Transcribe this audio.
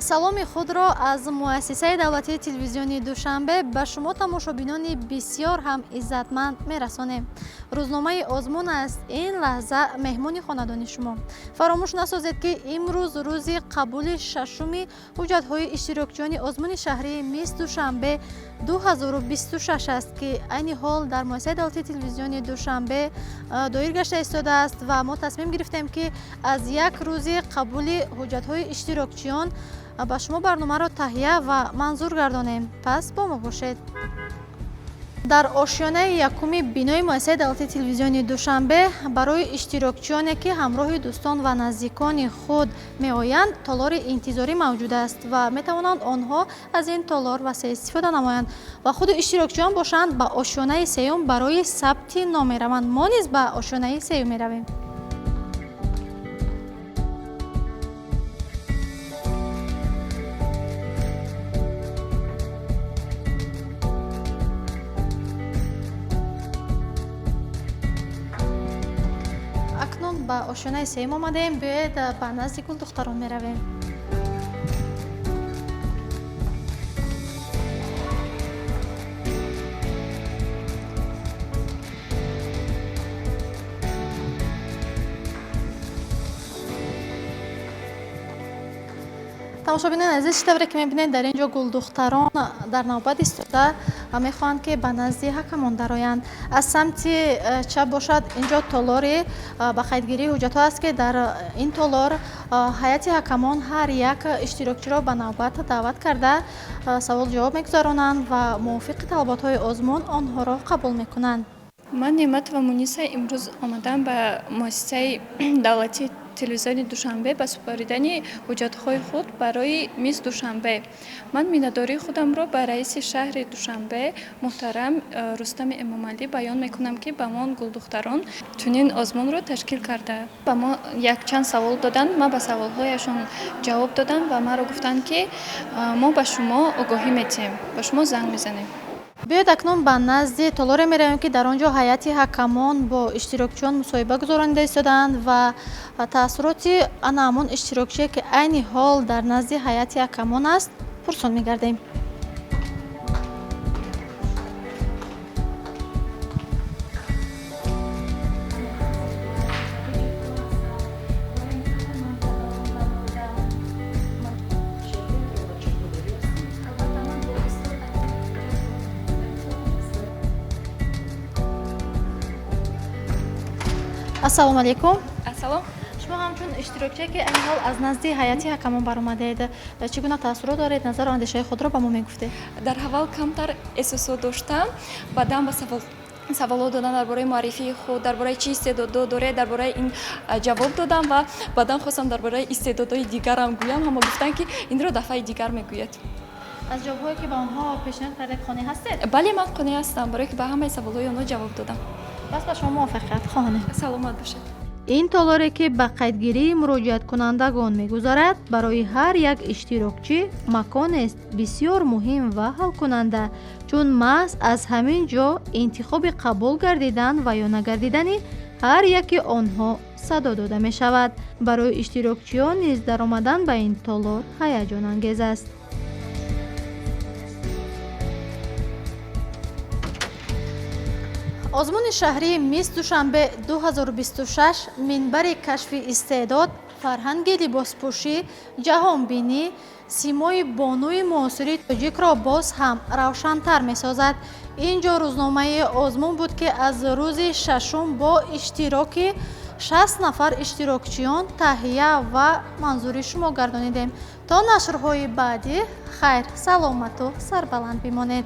Саломи худро аз муассисаи давлатии телевизиони Душанбе ба шумо тамошобинони бисёр ҳам иззатманд мерасонем. Рӯзномаи озмун аст ин лаҳза меҳмони хонадони шумо. Фаромӯш насозед, ки имрӯз рӯзи қабули шашуми ҳуҷҷатҳои иштирокчиёни озмуни шаҳрии Мисс Душанбе 2026 аст, ки айни ҳол дар муассисаи давлатии телевизиони Душанбе доир гашта истодааст ва мо тасмим гирифтем, ки аз як рӯзи қабули ҳуҷҷатҳои иштирокчиён ба шумо барномаро таҳия ва манзур гардонем. Пас бо мо бошед. Дар ошёнаи якуми бинои муассисаи давлатии телевизиони Душанбе барои иштирокчиёне, ки ҳамроҳи дӯстон ва наздикони худ меоянд, толори интизорӣ мавҷуд аст ва метавонанд онҳо аз ин толор васеъ истифода намоянд ва худи иштирокчиён бошанд, ба ошёнаи сеюм барои сабти ном мераванд. Мо низ ба ошёнаи сеюм меравем. Акнун ба ошёнаи сеюм омадаем. Биёед, ба назди гулдухтарон меравем. Тамошобинони азиз, чӣ тавре ки мебинед, дар ин ҷо гулдухтарон дар навбат истода мехоҳанд, ки ба назди ҳакамон дароянд. Аз самти чап бошад, ин ҷо толори ба қайдгирии ҳуҷҷатҳо аст, ки дар ин толор ҳайати ҳакамон ҳар як иштирокчиро ба навбат даъват карда, савол ҷавоб мегузаронанд ва мувофиқи талаботҳои озмун онҳоро қабул мекунанд. Ман Неъматова Муниса имрӯз омадам ба муассисаи давлатии телевизиони Душанбе ба супоридани ҳуҷҷатҳои худ барои Мисс Душанбе. Ман миннатдории худамро ба раиси шаҳри Душанбе муҳтарам Рустами Эмомалӣ баён мекунам, ки ба мо гулдухтарон чунин озмунро ташкил карда. Ба мо якчанд савол доданд, ман ба саволҳояшон ҷавоб додам ва маро гуфтанд, ки мо ба шумо огоҳӣ медиҳем, ба шумо занг мезанем. Биёед, акнун ба назди толоре меравем, ки дар он ҷо ҳайати ҳакамон бо иштирокчиён мусоҳиба гузаронида истодаанд ва таассуроти ана ҳамон иштирокчие, ки айни ҳол дар назди ҳайати ҳакамон аст, пурсон мегардем. Ассалому алайкум. Ассалом. Шумо ҳамчун иштирокчие, ки айни ҳол аз назди ҳайати ҳакамон баромадед, чӣ гуна таассурот доред? Назару андешаи худро ба мо мегуфтед. Дар аввал камтар эҳсосот доштам, баъдан ба саволҳо додан дар бораи муаррифии худ, дар бораи чӣ истеъдодҳо доред, дар бораи ин ҷавоб додам ва баъдан хостам дар бораи истеъдодҳои дигарам гӯям. Ҳама гуфтанд, ки инро дафъаи дигар мегӯяд. Аз ҷавобҳое, ки ба онҳо пешниҳод кардед, қонеъ ҳастед? Бале, ман қонеъ ҳастам, барое ки ба ҳамаи саволҳои онҳо ҷавоб додам. Пас ба шумо муваффақият хоҳонем. Саломат бошед. Ин толоре, ки ба қайдгирии муроҷиаткунандагон мегузарад, барои ҳар як иштирокчӣ маконест бисёр муҳим ва ҳалкунанда, чун маҳз аз ҳамин ҷо интихоби қабул гардидан ва ё нагардидани ҳар яки онҳо садо дода мешавад. Барои иштирокчиён низ даромадан ба ин толор ҳаяҷонангез аст. Озмуни шаҳрии Мисс Душанбе 2026 минбари кашфи истеъдод, фарҳанги либоспӯшӣ, ҷаҳонбинӣ, симои бонуи муосири тоҷикро боз ҳам равшантар месозад. Ин ҷо рӯзномаи озмун буд, ки аз рӯзи шашум бо иштироки 60 нафар иштирокчиён таҳия ва манзури шумо гардонидем. То нашрҳои баъдӣ хайр, саломату сарбаланд бимонед.